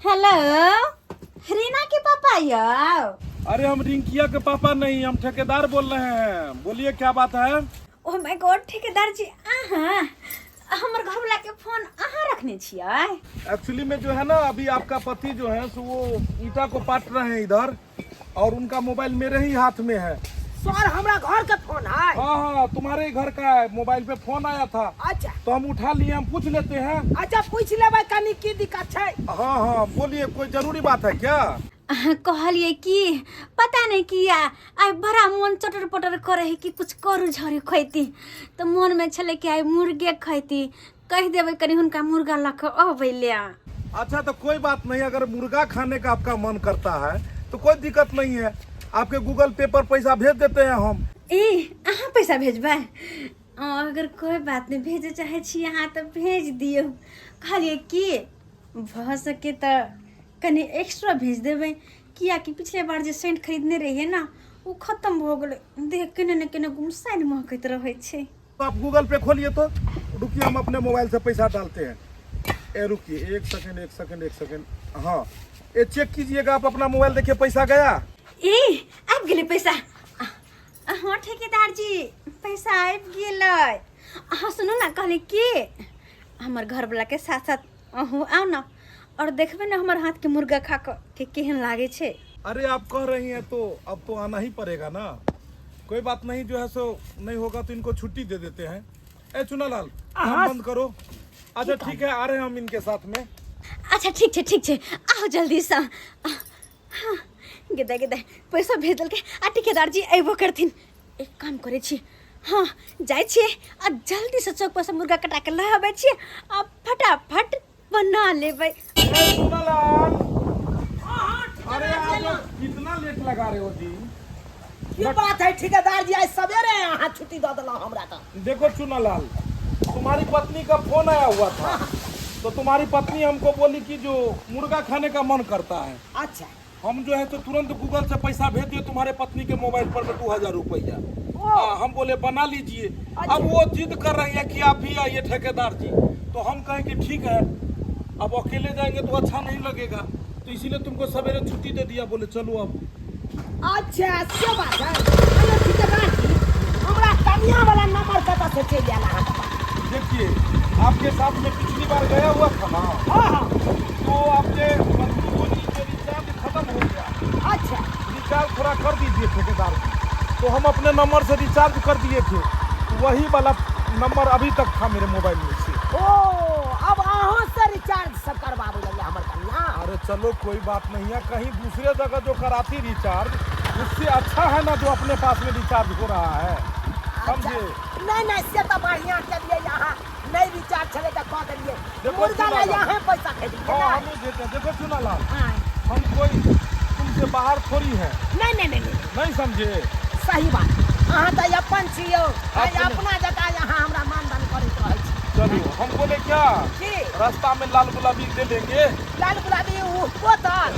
Hello, Reena के पापा यौ? अरे हम रिंकिया के पापा नहीं, हम ठेकेदार बोल रहे हैं। बोलिए, क्या बात है? ओ my God, ठेकेदार जी अहाँ! हमर घर वाला के फोन अहाँ रखने छियै? एक्चुअली में जो है ना, अभी आपका पति जो है सो वो ईटा को पाट रहे हैं इधर और उनका मोबाइल मेरे ही हाथ में है। सर, हमरा घर के फोन है। हाँ, तुम्हारे ही घर का है। मोबाइल पे फोन आया था। अच्छा। तो हम उठा लिए, हम पूछ लेते हैं। अच्छा, पूछ लेबै, कनी की दिक्कत छै। हाँ, बोलिए, कोई जरूरी बात है क्या? अहाँ कहलिए कि पता नहीं किया आइ बड़ा मन चटर पटर करे है कि कुछ करू झरू खैती, तऽ मनमे छलै कि आइ मुर्गे खैती। कहि देबै कनि हुनका मुर्गा लऽ कऽ अबै ले। अच्छा, तो कोई बात नहीं। अगर मुर्गा खाने का आपका मन करता है तो कोई दिक्कत नहीं है, आपके गूगल पे पर पैसा भेज देते हैं हम। ए, अहाँ पैसा भेजबै? अगर कोई बात नहीं, भेजे चाहै छी अहाँ तऽ भेज दियौ। कहलियै कि भऽ सके तऽ कनि एक्स्ट्रा भेज देबै, कियाकि पिछले बार जे सेंट खरीदने रहियै ने, ओ खतम भऽ गेलै। देह केने ने केने गुमसाइन महकैत रहै छै। तो आप गूगल पे खोलिए तो। रुकिए, हम अपने मोबाइल से पैसा डालते हैं। ए रुकिए, एक सेकंड, एक सेकंड, एक सेकंड। हाँ, ये चेक कीजिएगा आप अपना मोबाइल, देखिए पैसा गया। ए, आबि गेलै पैसा। हाँ ठेकेदार जी, पैसा आबि गेलै। अहाँ सुनू ने, कहली कि हमर घरवलाके साथ साथ अहूँ आउ ने और देखबै ने हमर हाथके मुर्गा खा कऽ कि केहन लागै छै। अरे, आप कह रही हैं तो अब तो आना ही पड़ेगा ना। कोई बात नहीं, जो है सो नहीं होगा तो इनको छुट्टी दे देते हैं। ए चुनालाल, काम बंद करो। अच्छा ठीक है, आ रहे हैं हम इनके साथ में। अच्छा ठीक छै, ठीक छै, आउ जल्दीसँ। हाँ, गेदा गेदा पैसा भेज देलकै आ ठेकेदार जी अयबो करथिन। एक काम करै छी, हाँ जाइ छियै आ जल्दीसँ चौक पर से मुर्गा कटा के लऽ अबै छियै आ फटाफट बना लेबै। ए चुनालाल, अरे आप लोग कितना लेट लगा रहे हो जी? की बात है ठेकेदार जी, आइ सवेरे अहाँ छुट्टी दऽ देलहुँ हमरा तऽ। देखो चुनालाल, तुम्हारी पत्नी का फोन आया हुआ था तो तुम्हारी पत्नी हमको बोली कि जो मुर्गा खाने का मन करता है। अच्छा। हम जो है तो तुरंत गूगल से पैसा भेज दिए तुम्हारे पत्नी के मोबाइल पर में 2000 रुपया। हाँ, हम बोले बना लीजिए। अब वो जिद कर रही है कि आप भी आइए ठेकेदार जी, तो हम कहें कि ठीक है, अब अकेले जाएंगे तो अच्छा नहीं लगेगा, तो इसीलिए तुमको सवेरे छुट्टी दे दिया, बोले चलो अब। अच्छा, से बात है। अरे ठेकेदार जी, हमरा कनिया वाला नंबर कतऽ से चलि आयल अहाँके पास? देखिए, आपके साथ में पिछली बार गया हुआ था ना। हाँ। तो आपके पत्नी बोली कि रिचार्ज खत्म हो गया। अच्छा। रिचार्ज थोड़ा कर दीजिए ठेकेदार जी, तो हम अपने नंबर से रिचार्ज कर दिए थे, तो वही वाला नंबर अभी तक था मेरे मोबाइल में से। ओ, अब अहाँ से रिचार्ज सब करबाबै लगलै हमर कनिया। अरे चलो, कोई बात नहीं है। कहीं दूसरे जगह जो कराती रिचार्ज, उससे अच्छा है ना जो अपने पास में रिचार्ज हो रहा है, समझे? नहीं, से तऽ बढ़िया केलियै अहाँ। नहि रिचार्ज छलै तऽ कऽ देलियै। देखो मुर्गा ला चुनालाल। यहाँ पैसा भेजलियै। हाँ। ने हम ही देते हैं। देखो चुनालाल, हाँ। हम कोई तुमसे बाहर थोड़ी है। नहीं। नहीं समझे? सही बात, अहाँ तऽ अपन छी यौ। आइ अपने। अपना जकाँ यहाँ हमरा मानदान करैत रहै छी। चलिए, हम बोले क्या? की? रास्ता में लाल गुलाबी ले लेंगे। लाल गुलाबी ओ बोतल।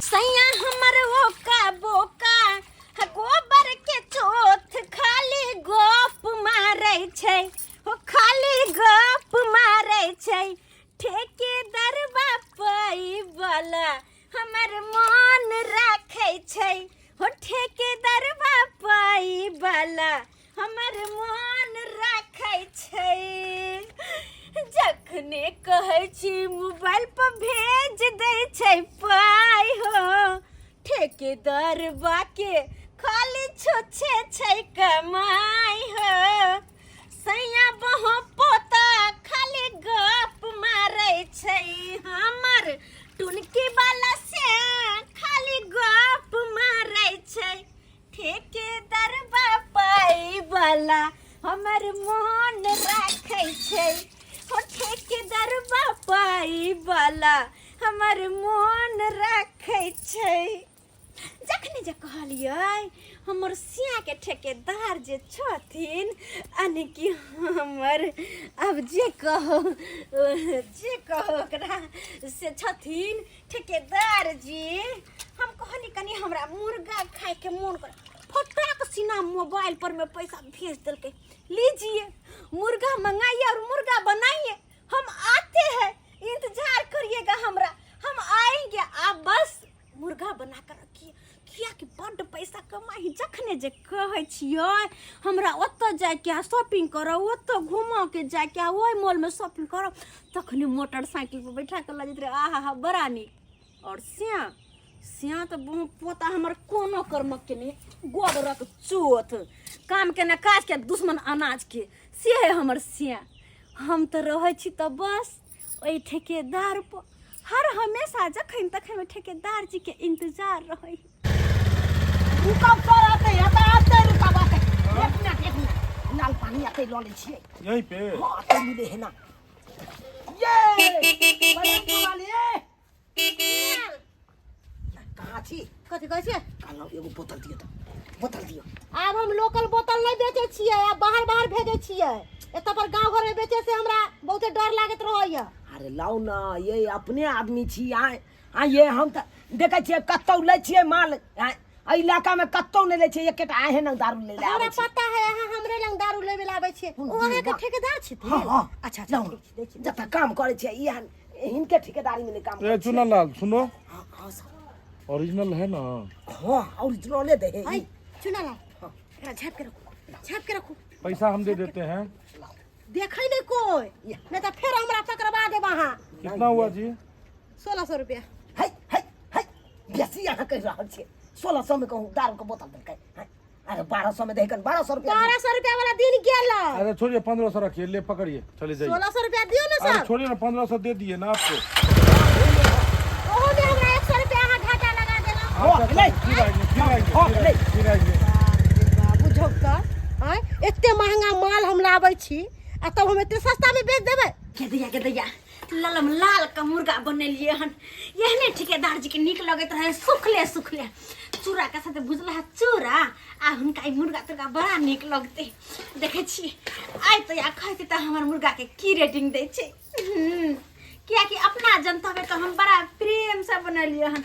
सैया हमर ओका बोका, गोबर के चोथ, खाली गप मारै छै हो, खाली गप मारै छै। ठेकेदार बापई वाला हमर मन राखै छै हो, ठेकेदार बापई वाला हमर मन राखै छै। जखने कहै छी मोबाइल पर भेज दै छै पाइ हो, ठेकेदार बाके खाली छुछे छै कमाइ हो। सैया बहु पोता खाली गप मारै छै, हमर टुनकी वाला से खाली गप मारै छै। ठेकेदार बापाई वाला हमर मन राखै छै हो, ठेकेदार बापाई वाला हमर मन राखै छै। जखने जे कहलियै हमर सियाके ठेकेदार जे छथिन, यानी कि हमर आब जे कहो, जे कहो ओकरा से छथिन ठेकेदार जी, हम कहली कनि हमरा मुर्गा खाइके मोन कर, फटाक सीना मोबाइल पर में पैसा भेज देलकै। लीजिए, मुर्गा मंगाइए और मुर्गा बनाइए। जे कहै छियै हमरा ओतऽ जाइके आ शॉपिंग करब, ओतऽ घूमऽके जाइके आ ओहि मॉलमे शॉपिंग करब, तखने मोटरसाइकिल पर बैठा कऽ लऽ जाइत रहै। आहा हा, बड़ा नीक। आओर श्याम, श्याम तऽ बहुत पोता हमर कोनो कर्मक के नहि, गोबरक चोथ, काम के ने काज के, दुश्मन अनाज के, से है हमर श्याम। हम तऽ रहै छी तऽ बस ओहि ठेकेदार पर हर हमेशा जखन तखन ओहि ठेकेदार जी के इंतजार रहै। रुकब सर, आते आते आते, रुकब आते, एक मिनट एक मिनट, लाल पानी आते लऽ लै छियै। यहीं पे? हाँ, आते मिले है ना। ये बलनपुर वाली कहाँ छी? कथी कहै छियै? कहलहुँ एगो बोतल दियौ तऽ, बोतल दियौ। आब हम लोकल बोतल नहि बेचै छियै, आब बाहर बाहर भेजै छियै। एतऽ पर गाँव घरमे बेचै से हमरा बहुते डर लागैत रहैया। अरे लाउ ना, ये अपने आदमी छी। आय आ ये हम तऽ देखै छियै कतौ लै छियै माल, आँय, एहि इलाकामे कतौ नहि लै छियै, एकेटा अहें लग दारू लै लए हमरा आबै छी। पता है, अहाँ हमरे लग दारू लेबे लए आबै छियै। ओ अहाँके ठेकेदार छथिन? हाँ हाँ। अच्छा अच्छा, लाउ ठीक छै, दै छी। जतऽ काम करै छियै इएह हिनके ठेकेदारीमे नहि काम ए करै छियै। चुना लाल, सुनो। हाँ हाँ सर। ओरिजिनल है ना? हाँ, ओरिजिनले दे है। आई चुना लाल, एकरा झाँप के रखू, झाँप के रखू। पैसा हम दे देते हैं। देखै नहि कोइ, नहि तऽ फेर हमरा पकड़वा देब अहाँ। कितना हुआ जी? 1600 रुपया। है है है, बेसी अहाँ कहि रहल छियै। 1600 में कहूँ दारू के बोतल देलकै? हैं? अरे 1200 में देहकन, 1200 रुपया। 1200 रुपया वाला दिन गेल। अरे छोड़िए, 1500 रखिए, ले पकड़िए, चले जाइए। 1600 रुपया दियौ ने अरे सर। छोड़िए ना, 1500 दे दिए ना आपको। ओहो में हमरा 100 रुपया अहाँ घाटा लगा देलहुँ। हो, अच्छा, ले। फिर आएंगे, फिर आएंगे, हो, फिर ले। आएंगे, फिर आएंगे। बुझौ तऽ आँय, एते महंगा माल हम लाबै छी आ तब हम एते सस्ता में बेच देबै? के दैया, के दैया, ललम लाल के मुर्गा बनेलिए हन। एहने ठेकेदार जी के नीक लगैत रहे, सुखले सुखले चूड़ा के साथे भुजला है चूड़ा, आ हुनका ई मुर्गा तुर्गा बड़ा नीक लगतै। देखै छी आइ तऽ या खैतै तऽ हमर मुर्गा के की रेटिंग दै छै। कियाकि अपना जनतबे तऽ हम बड़ा प्रेम से बनेलिए हन,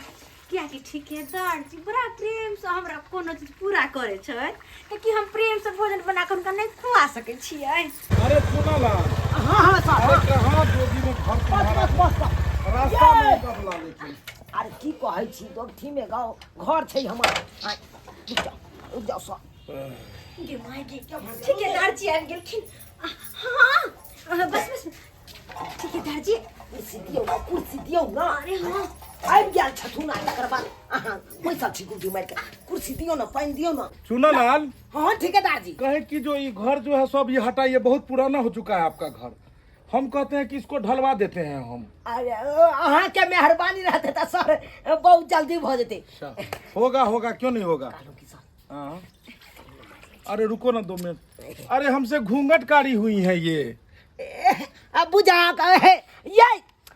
कियाकि ठेकेदार जी बड़ा प्रेम से हमरा कोनो चीज पूरा करै छै, तऽ की हम प्रेम से भोजन बना कऽ हुनका नहि खुआ सकै छियै? अरे सुना ला। हाँ हाँ सर। अरे हाँ। कहाँ जोगी में घर बस तुम्हारा? बस बस बस। रास्ता ये! नहीं बदला लेकिन। अरे की कहै छी, दोगठी में गाँव घर छै हमर। आँय, रुक जाउ, रुक जाउ सर। गे माय गे, ठेकेदार जी आबि गेलखिन। हाँ, बस बस ठेकेदार जी। कुर्सी दियौ ना, कुर्सी दियौ ना। अरे हाँ। आबि गेल छथुन आ तकर बाद अहाँ बैसल छी गुड्डी मारि के। कुर्सी दियौ ना, पानि दियौ ना। चुना लाल। हाँ ठेकेदार जी। कहे कि जो ये घर जो है सब ये हटाइए, बहुत पुराना हो चुका है आपका घर। हम कहते हैं कि इसको ढलवा देते हैं हम। अरे अहाँ के मेहरबानी रहते तऽ सर बहुत जल्दी भऽ जेतै। अच्छा, होगा होगा, क्यों नहीं होगा। कहलहुँ कि सर। हाँ। अरे रुको ना 2 मिनट, अरे हमसे घूंघट कारी हुई है ये। अब बुझा हे ये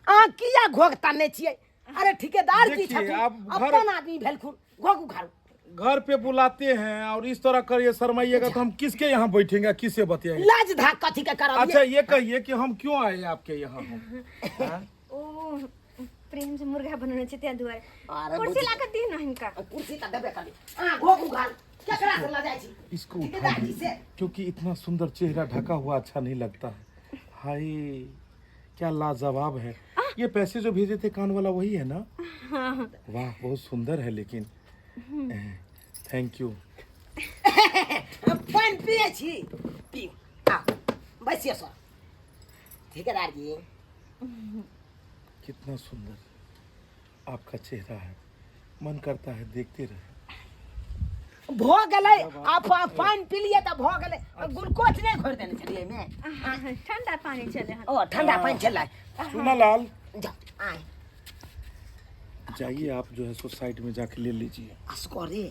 अहाँ किया घोघ ताने छियै? अरे ठेकेदार जी देखिए, छथुन, आप घर- अपन आदमी भेलखुन, घोघ उखाड़ू। घर पे बुलाते हैं और इस तरह करिए, शर्माइएगा तो हम किसके यहाँ बैठेंगे, किससे बतियाएंगे? लाज धाक कथी के करब? अच्छा ये कहिए कि हम क्यों आए आपके यहाँ हम? हाँ? ओ प्रेम से मुर्गा बनने छै ताहि दुआरे। अरे कुर्सी बुझ- ला कऽ दियौ ने हिनका। कुर्सी तऽ देबे करी। अहाँ घोघ उखाड़ू, केकरा से लजाइ छी? इसको उठा ठेकेदार जी दीजिए से। क्योंकि इतना सुंदर चेहरा ढका हुआ अच्छा नहीं लगता है। हाय क्या लाजवाब है। ये पैसे जो भेजे थे कान वाला वही है ना? वाह बहुत सुंदर है, लेकिन thank you. पानि पियै छी? पियू, आउ बैसिए सर। ठेकेदार जी। कितना सुंदर आपका चेहरा है, मन करता है देखते रहे। भऽ गेलै, आ पानि पी लियै तऽ भऽ गेलै। ग्लूकोज नहि घोरि देने छलियै एहिमे? ठंडा पानी चले हन। ओ ठंडा पानि छलै। सुना लाल। जाउ आय। जाइए आप जो है सो साइड में जाके ले लीजिए। असगरे?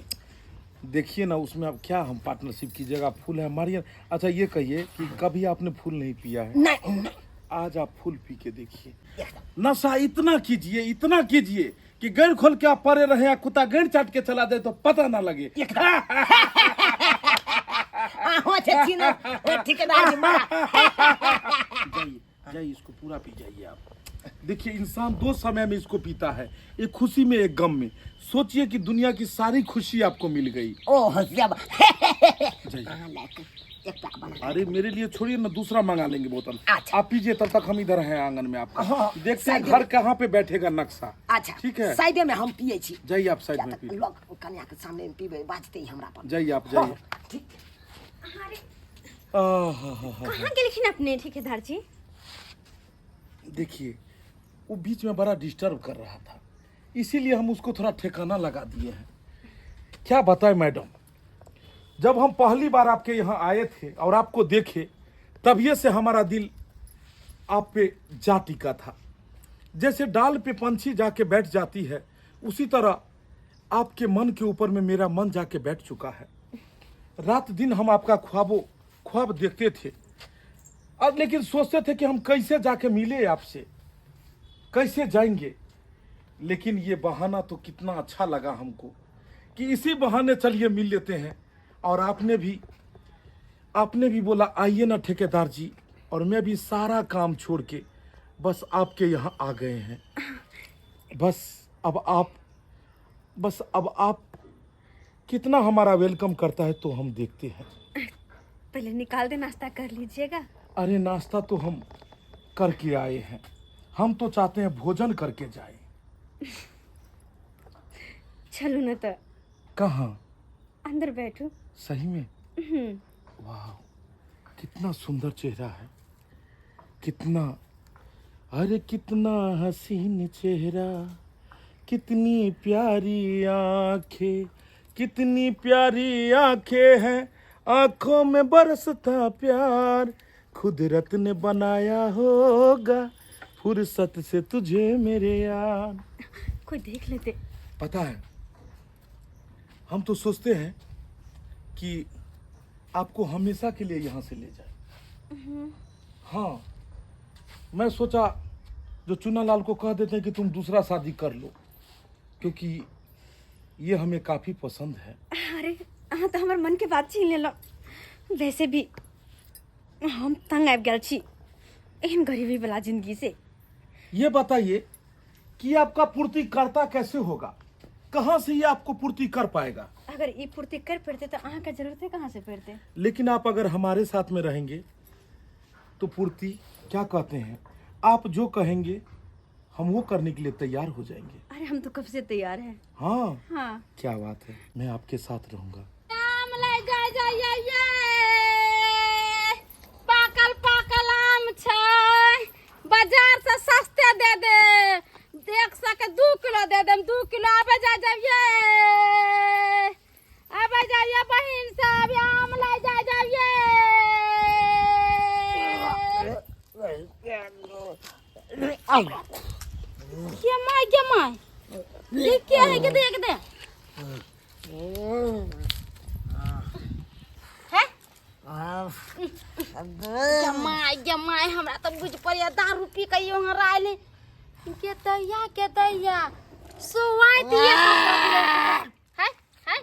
देखिए ना उसमें अब क्या हम पार्टनरशिप कीजिएगा, फूल है मारिए। अच्छा ये कहिए कि कभी आपने फूल नहीं पिया है? नहीं नहीं। आज आप फूल पी के देखिए। एकदम। नशा इतना कीजिए, इतना कीजिए कि गैर खोल के आप परे रहे या कुत्ता गैर चाट के चला दे तो पता ना लगे। अहाँ जे छी ने ठेकेदार जी, बड़ा जाइए जाइए, इसको पूरा पी जाइए आप। देखिए, इंसान दो समय में इसको पीता है, एक खुशी में एक गम में। सोचिए कि दुनिया की सारी खुशी आपको मिल गई। ओ हसिया जाइए। अहाँ लायक एकटा बना। अरे मेरे लिए छोड़िए ना, दूसरा मंगा लेंगे बोतल। अच्छा। आप पीजिए, तब तक हम इधर हैं आंगन में आपका। हाँ, देखते हैं साइड घर कहाँ पे बैठेगा नक्शा। अच्छा, ठीक है, साइडे में हम पिए छी। जाइए आप साइड किया में तऽ पीजिए। लोग कन्या के सामने में पीबै, बाजते हमरा पर। जाइए आप, जाइए। हाँ, ठीक। अरे आहा, कहाँ गेलखिन अपने ठेकेदार जी? देखिए, वो बीच में बड़ा डिस्टर्ब कर रहा था, इसीलिए हम उसको थोड़ा ठिकाना लगा दिए हैं। क्या बताएं मैडम, जब हम पहली बार आपके यहाँ आए थे और आपको देखे, तभी से हमारा दिल आप पे जा टिका था। जैसे डाल पे पंछी जाके बैठ जाती है, उसी तरह आपके मन के ऊपर में मेरा मन जाके बैठ चुका है। रात दिन हम आपका ख्वाब देखते थे, और लेकिन सोचते थे कि हम कैसे जाके मिले आपसे, कैसे जाएंगे। लेकिन ये बहाना तो कितना अच्छा लगा हमको कि इसी बहाने चलिए मिल लेते हैं। और आपने भी बोला आइए ना ठेकेदार जी, और मैं भी सारा काम छोड़ के बस आपके यहाँ आ गए हैं। बस अब आप, बस अब आप कितना हमारा welcome करता है तो हम देखते हैं। पहले निकाल दे, नाश्ता कर लीजिएगा। अरे नाश्ता तो हम करके आए हैं, हम तो चाहते हैं भोजन करके जाए। चलो ना तो। कहाँ? अंदर बैठो। सही में? वाह, कितना सुंदर चेहरा है, कितना, अरे कितना हसीन चेहरा, कितनी प्यारी आंखें, कितनी प्यारी आंखें हैं, आंखों में बरसता प्यार, कुदरत ने बनाया होगा फुर्सत से तुझे मेरे यार। कोई देख लेते। पता है, हम तो सोचते हैं कि आपको हमेशा के लिए यहाँ से ले जाए। हाँ, मैं सोचा जो चुनालाल को कह देते हैं कि तुम दूसरा शादी कर लो, क्योंकि ये हमें काफ़ी पसंद है। अरे अहाँ तो हमर मन के बात छीन लेलहुँ। वैसे भी हम तंग आबि गेल छी एहन गरीबी वाला जिंदगी से। ये बताइए कि आपका पूर्ति करता कैसे होगा, कहाँ से ये आपको पूर्ति कर पाएगा? अगर ई पूर्ति कर पड़ते तो अहाँ के जरूरत कहाँ से पड़ते? लेकिन आप अगर हमारे साथ में रहेंगे तो पूर्ति क्या कहते हैं, आप जो कहेंगे हम वो करने के लिए तैयार हो जाएंगे। अरे हम तो कब से तैयार हैं। हाँ, हाँ, क्या बात है, मैं आपके साथ रहूंगा। आम लै जाय जाइए ये, पाकल पाकल आम छै, बाजार से सस्ते दे दे, देख सके 2 किलो they them, 2 kilo. आबे जाय जाइए, आबे जाइए बहिन सब, आम लै जाय जाइए। के my, के my, ये के है? के देख दे है जमाय, जमाय, हमरा तऽ बुझि पड़ैया दारू पी के यहाँ रायल के दैया, के दैया सुआइ दिए है है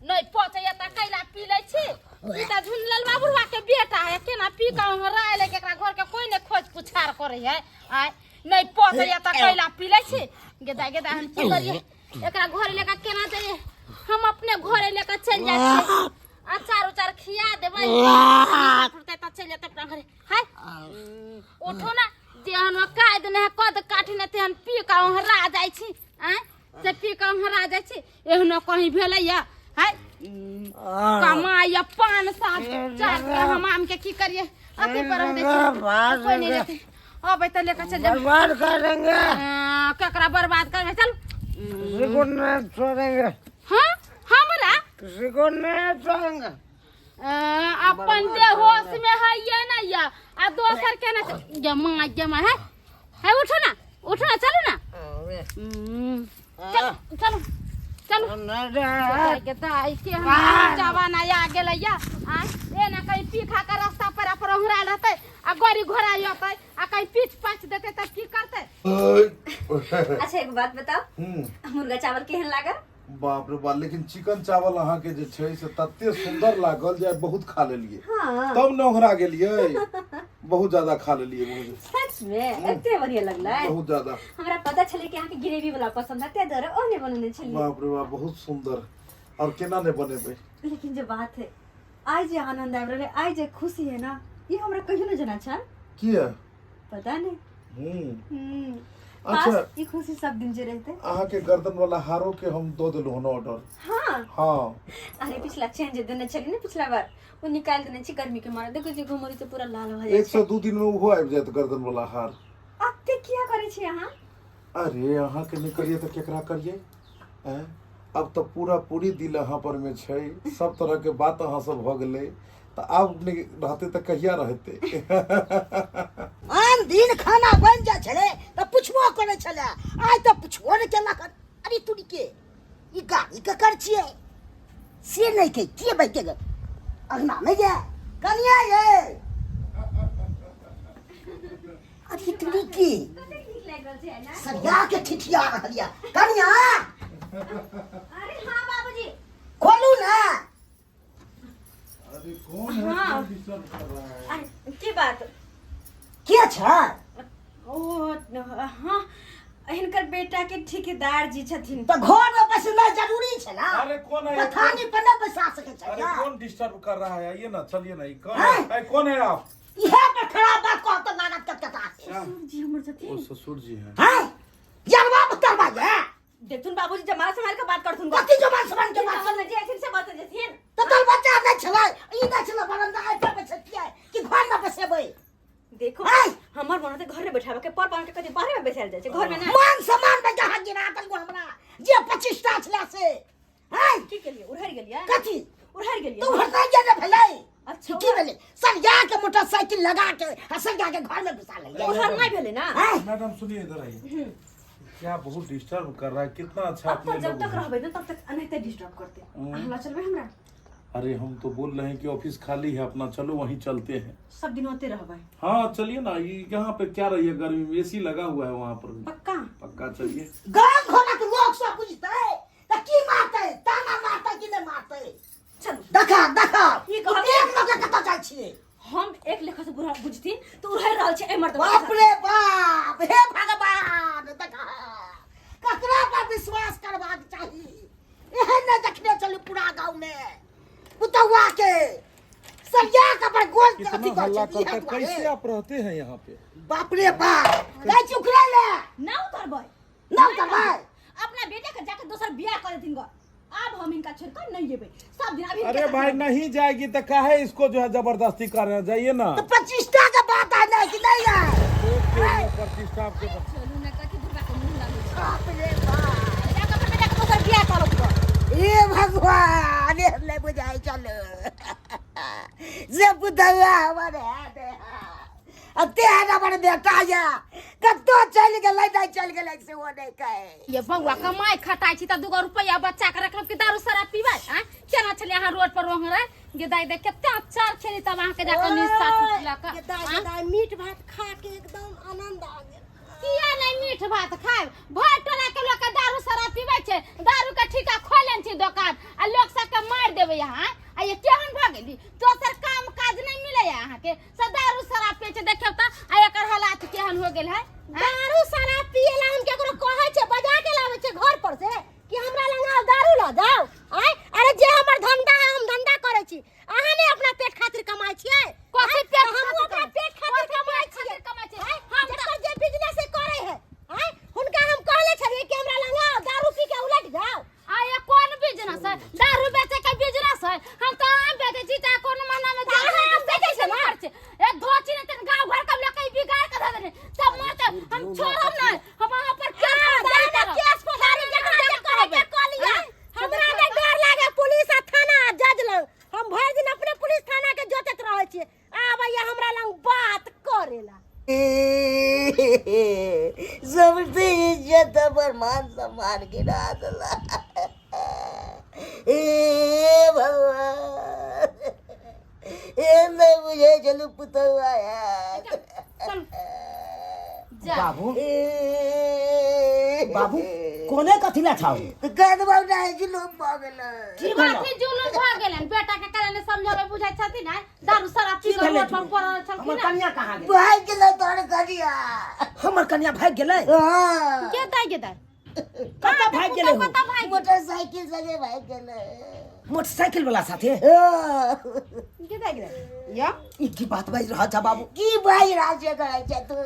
नहि पचैया तऽ कैला पी लै छी। ई तऽ झुनलाल बाबूआ के बेटा है, केना पी के वहाँ रायल है, एकरा घर के कोई नहि खोज पुछार करै है। आय नहि पचैया तऽ कैला पी लै छी। गेदा गेदा, हम की करियै? एकरा घर लेके केना जइयै? हम अपने घरे लेके चलि जाइ छियै, अचार उचार खिया देबै, तऽ चलि जेतै अपना घरे। हाय, उठू ना, जेहन कायद नहि कद काठी नहि तेहन पी कऽ ओहरा जाइ छी। आँय, से पी कऽ ओहरा जाइ छी, एहनो कहीं भेलैया? हाय, कमाइ 5 7 4 के हम आम के की करियै? अथी पर रह दै छी, कोइ नहि लेतै। अबै तऽ लेके चलि जेबै। बर्बाद करेंगे। केकरा बर्बाद करबै? चलू। किसी को नहीं छोड़ेंगे। हाँ, हमरा किसी को नहीं छोड़ेंगे। अपन जे होश में है ये ना या आ दोसर के ना जमा जमा है है। उठो ना, उठो ना, चलो ना, चलो चलो चलो। के दाई के हम जवाना आ गेलै या आ ए ना कहीं पी खा के रास्ता पर पर उहरायल रहतै आ गाड़ी घोड़ा अतै आ कहीं पीछ पाछ देतै तऽ की करतै? अच्छा, एक बात बताओ, मुर्गा चावल केहन लागल? बाप रे बाप, लेकिन चिकन चावल अहाँ के जे छै से तते सुंदर लागल जे बहुत खा लेलिए। हाँ। तब न ओंघरा गेलिए। बहुत ज्यादा खा लेलिए भोज। सच में एते बढ़िया लगलै। बहुत ज्यादा। हमरा पता छलै कि अहाँके ग्रेवी वाला पसंद है, ताहि दुआरे ओ नहि बनेने छलियै। बाप रे बाप, बहुत सुंदर। और केना नहीं बनेबै? लेकिन जे बात है, आइ जे आनंद आबि रहलै, आइ जे खुशी है ना, ई हमरा कहियो नहि जाना छल। किया? पता नहीं। अच्छा। पास ई खुशी सब दिन जे रहते। अहाँ के गर्दन वाला हारो के हम दऽ देलहुँ हन ऑर्डर। हाँ। हाँ। अरे पिछला चेंज देने छली ने पिछला बार, ओ निकाल देने छी गर्मी के मारे। देखो जे घुमरी से पूरा लाल भऽ जाइ एक से दू दिन में ओहो आबि जायत गर्दन वाला हार। अते किया करै छी अहाँ? अरे अहाँ के नहीं करिए तऽ केकरा करिए? हैं? अब तऽ पूरा पूरी दिल अहाँ पर में छै, सब तरह के बात अहाँ सब भऽ गेलै, तऽ आब नहि रहतै तऽ कहिया रहतै? आन दिन खाना बनि जाइ छलै तऽ पुछबो करै छलै, आइ तऽ पुछबो नहि केलक। अरे तुरी के ई गाड़ी ककर छियै से नहि के के बैठ गेल अगना में गे कनिया ये। अरे तुरी के सरिया के ठिठिया रहल या कनिया। अरे हाँ बाबूजी खोलू ना। अरे कौन है? हाँ। क्यों डिस्टर्ब कर रहा है? अरे की बात के छै? ओ हाँ, हिनकर बेटा के ठेकेदार जी छथिन। तऽ घर में बैसनाइ जरूरी छै ना? अरे कौन है? पथानी पर नहीं बैसा सकै छै। अरे ना? कौन डिस्टर्ब कर रहा है? आइए ना, चलिए ना। ये कौन हैं? है? अरे कौन है आप? इहे पर खराब बात कहत तऽ लागत कटकटा से। ससुर जी हमर छथिन। ओ ससुर जी हैं। हैं? यरवा बतरवा ये? देखथुन बाबूजी, जमा संभाल के बात करथुन। कथी जमा संभाल के बात? समझ जे अथिन से बात जेथिन। तऽ तोर बच्चा नहि छलै, ई नहि छलै बरंडा आइ पर बैसतियै कि घर में बैसेबै? देखो हैं? हमर मन होते घर में बैठावे के, पर पान के कथी बाहर में बैसाल जाइ छै, घर में ना। मान सम्मान में जहाँ गिरा देलको हमरा जे 25 टा छलै से। हैं? की केलियै? उड़हरि गेलियै? कथी? उड़हरि गेलियै? तू उड़हरि गेल भेलै। अच्छा, की भेलै? सरिया के मोटरसाइकिल लगा के आ सरिया के घर में घुसा लेलियै। उड़हरि नहि भेलै ना? हैं? मैडम सुनिए, इधर आइए। क्या बहुत डिस्टर्ब कर रहा है, कितना अच्छा अब अपने तो जब लोग तक हैं। रहबै ना तब तक एनाहिते डिस्टर्ब करते। अहाँ लऽ चलबै हमरा? अरे हम तो बोल रहे हैं कि ऑफिस खाली है अपना, चलो वहीं चलते हैं। सब दिन होते रहबै। हाँ चलिए ना, ये यहाँ पे क्या रही है गर्मी में, एसी लगा हुआ है वहाँ पर भी। पक्का? पक्का चलिए। गाँव घरक लोग सब बुझतै तऽ की मारतै? ताना मारतै कि नहि मारतै? चलू। देखा देखा ई कहब- एक लोग के कतऽ जाइ छियै? हम एक लेखा से बुढ़ा बुझथिन तऽ उड़हरि रहल छै एहि मर्दबा के बाप साथ। रे बाप, हे भगवान, देखा ककरा पर विश्वास करबाक चाही? एहन नहि देखने चलू पूरा गाँव में पुतौआ के सरिया के पर गोल कितना अथी करै हल्ला छै, इएह करता है, दुआरे। कैसे आप रहते हैं यहाँ पे? बाप रे बाप, जाइ छी उखड़ै ले। ना उतरबै। ना उतरबै। अपना बेटा के जाके दोसर बियाह कर देथिन ग। आब हम इनका छोड़ कर नहीं जेबै सब दिन। अभी अरे भाई नहीं जाएगी तो काहे इसको जो है जबरदस्ती कर रहे हैं? जाइए ना। तो 25 टा के बात है नहीं कि नहीं है? प्रतिष्ठा आपके पास। चलू ना, कथी बुढ़बा के मुंह लागै छै। बाप रे बाप, जाके अपन बेटा के दोसर बियाह करत ग। हे भगवान, हे नहीं बुझाइ चलो से पुतौआ हमर है ने। आ तेहन हमर बेटा ये कतौ चलि गेलै नहि चलि गेलै से ओ नहि कहै। ये बौआ कमाइ खटाइ छी तऽ दूगो रुपैआ बच्चा के रखब कि दारू शराब पीबै? आँय, केना छलै अहाँ रोड पर ओंघराइ गे दाइ? देख कते अचार खेली तब अहाँके जाकऽ निस्सा टूटलक। गेदाइ आँय? गेदाइ मीट भात खा के एकदम आनंद आ गेल। किया नहि मीठ भात खायब? भरि टोला के लोक के दारू शराब पीबै छै, दारू के ठीका खोलने छी दोकान आ लोक सबके मारि देबै अहाँ। आ ये केहन भऽ गेली? दोसर काम काज नहि मिलैया अहाँके? सब दारू शराब पियै छै। देखियौ तऽ आ एकर हालात केहन हो गेल है। दारू शराब पिए ला हम केकरो कहै छै, बजा के लाबै छै घर पर से कि हमरा लंग आओ दारू ल जाओ? आय, अरे जे हमर धंधा है हम धंधा करै छी। अहाँ नहि अपना पेट खातिर कमाइ छियै? कथी पेट हमहूँ खातिर अपना कमाइ? पेट खातिर कथी कमाइ पेट छियै? खातिर कमाइ छियै? आँय, हम तऽ- जकर जे बिजनेस करे है, आँय, हुनका हम कहले छलियै कि हमरा लंग आओ दारू पी के उलट जाओ। आ ये कोन बिजनेस है? दारू बेचे के बिजनेस है? हम तो आम बेचे छी त कोन महीना में तऽ अहाँ आम बेचै छियै ना? ए धोची ने तन गांव घर के लोग के बिगाड़ के धऽ देने सब मरते। हम छोड़ब नहीं, हम अहाँ पर केस फौजदारी जादा करब। केस फौजदारी जकरा जे करे के कऽ लिअ। हमरा नहि डर लागे पुलिस आ थाना आ जज लग। हम भरि दिन अपने पुलिस थाना के जोतैत रहै छियै। आबैया हमरा लग बात करेला। सबसे इज्जत हमर मान सम्मान गिरा देला। हे भगवान, ए नहि बुझै छलू पुतौआ यार। चल जा। बाबू, बाबू, कोने कथी ला छाउ तऽ कह देबौ नहि जुलूम भऽ गेलै। की भेलौ? कथी जुलुम भऽ गेलनि बेटा के काल्हि नहि समझाबै बुझाइ छथिन आँय दारू शराब पी की कऽ भेलै? रोड पर पड़ल हमर छलखिन हँ। कन्या कहाँ गेलै? भागि गेलै तोहर कनिया। हमर कन्या भागि गेलै? हँ। के दाइ के दाइ कतऽ भागि गेलै हो? कतऽ भागि गेलै? मोटरसाइकिल संगे भागि गेलै। मोटरसाइकिल वाला साथे? हँ। के दाइ के दाइ या ई की बात बाजि रहल छ बाबू? की बाजि रहल छै करै छै तू?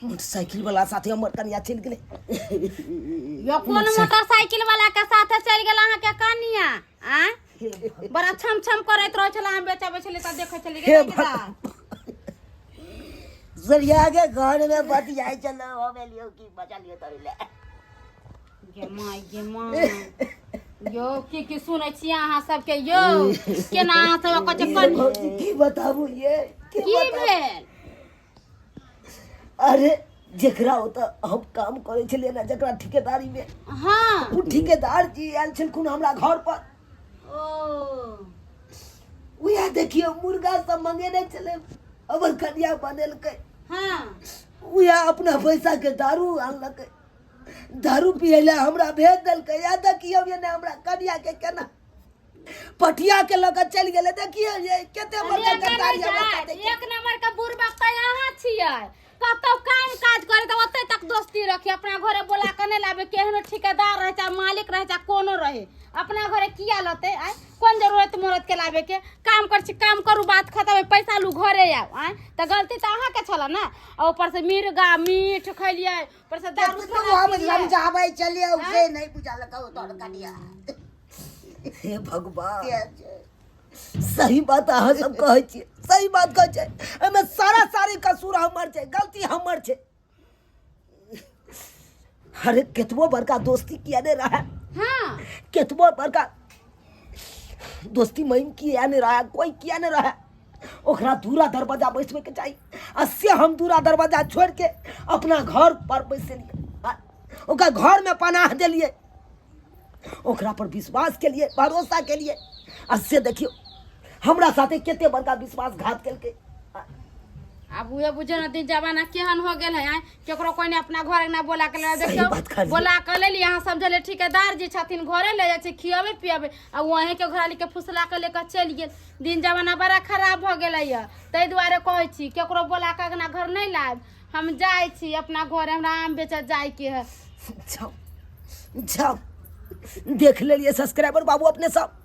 मोटरसाइकिल वाला साथे हमर कनिया चलि गेलै। यो कोन मोटरसाइकिल वाला के साथे चलि गेल अहाँके कनिया आँय बड़ा छम छम करैत रहै छलै हम बेचबै छलै तऽ देखै छलै हे भगवान। सरिया के घर में बतियाइ छलहुँ हम एलियौ की बचा लियौ तोरी लए। गे माय गे माय यौ की की सुनै छियै अहाँ सबके यौ केना अहाँ सब कहै छै कनि भौजी की बताबू ये की भेल? अरे जेकरा ओतऽ हम काम करै छलियै ने, जकरा ठिकेदारी में, हाँ, ओ ठिकेदार जी आयल छलखुन हमरा घर पर। ओ उएह देखियौ मुर्गा सब मंगेने छलै, हमर कनिया बनेलकै। हाँ, उएह अपना पैसा के दारू आनलकै, दारू पियै लए हमरा भेज देलकै। या देखियौ ये ने हमरा कनिया के केना पटिया के लऽ कऽ चलि गेलै। देखियौ ये कते बड़का गद्दारी हमरा साथे। एक नंबर के बुड़बक तऽ अहाँ छियै। कतौ काम काज करे तऽ ओतै तक दोस्ती रखी, अपना घरे बोला के नहि लाबे। केहनो ठेकेदार रहे चाहे मालिक रहे चाहे कोनो रहे, अपना घरे किया लते आय? कोन जरूरत मरद के लाबे के? काम कर छी काम करू, बात खत्म है, पैसा लू घरे आउ। आय तऽ गलती तऽ अहाँके छल ने। आ ऊपर से मिर्गा मीठ खैलियै, ऊपर से दारू कतनो शराब हम पीलियै। समझाबै छलियै से नहि बुझलकौ तोहर कनिया। हे भगवान, सही बात अहाँ सब कहै छियै, सही बात कहै छै। एहिमे सारा सारी कसूर हमर छै, गलती हमर छै। अरे केतबो बड़का दोस्ती किया नहि रहै, हाँ, केतबो बड़का दोस्ती महिम किया नहि रहै, कोई किया नहि रहै, ओकरा दूरा दरवाजा बैसबैके चाही। आ से हम दूरा दरवाजा छोड़ि के अपना घर पर बैसलियै, ओकरा घरमे पनाह देलियै, ओकरा पर विश्वास के लिए, भरोसा के लिए। आ से देखियौ हमरा साथे कते बड़का विश्वासघात केलकै। आब उहे बुझे न दिन जमाना केहन हो गेल है आँय, केकरो कोई ने अपना घर अंगना बोला के ले सही देखियौ बात कहलियै। बोला के लेली अहाँ समझले ठेकेदार जी छथिन, घरे ले जाइ छै खियाबे पियाबे, आ वहीं के घराली के फुसला के लेके चलि गेल। दिन जमाना बड़ा खराब भऽ गेलै यऽ, ताहि दुआरे कहै छी केकरो बोला के अंगना घर नहि लायब। हम जाइ छी अपना घर, हमरा आम बेचऽ जाइके है। जाओ जाओ, देख लेलियै सब्सक्राइबर बाबू अपने सब।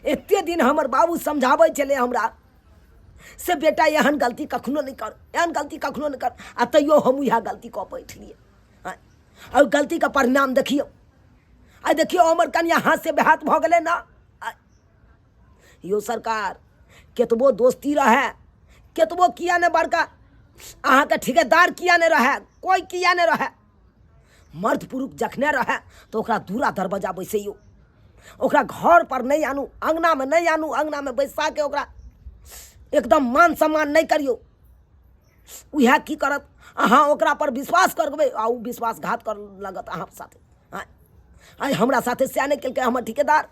एते दिन हमर बाबू समझाबै छलै हमरा से बेटा एहन गलती कखनो नहि कर, एहन गलती कखनो नहि कर, आ तैयो हम उएह गलती कऽ बैठलियै। आँय, आ ओहि गलतीके परिणाम देखियौ, आ देखियौ हमर कनिया हाथ से बेहाथ भऽ गेलै ने। आँय, यौ सरकार, केतबो दोस्ती रहै, केतबो किया नहि बड़का अहाँके ठिकेदार किया नहि रहै, कोइ किया नहि रहै, मर्द पुरुष जखने रहै तऽ ओकरा दूरा दरवाजा बैसैयौ, ओकरा घर पर नहि आनू, अङ्गनामे नहि आनू, अङ्गनामे बैसाके ओकरा एकदम मान सम्मान नहि करियौ। उएह की करत, अहाँ ओकरा पर विश्वास करबै आ ओ विश्वासघात कर लगत अहाँ साथे। आँय, आइ हमरा साथे सएह नहि केलकै हमर ठिकेदार।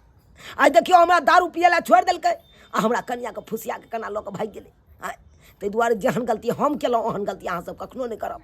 आइ देखियौ हमरा दारू पियै लए छोड़ि देलकै आ हमरा कनियाके फुसियाके केना लऽ कऽ भागि गेलै। आँय, ताहि दुआरे जेहन गलती हम केलहुँ ओहन गलती अहाँसभ कखनो नहि करब।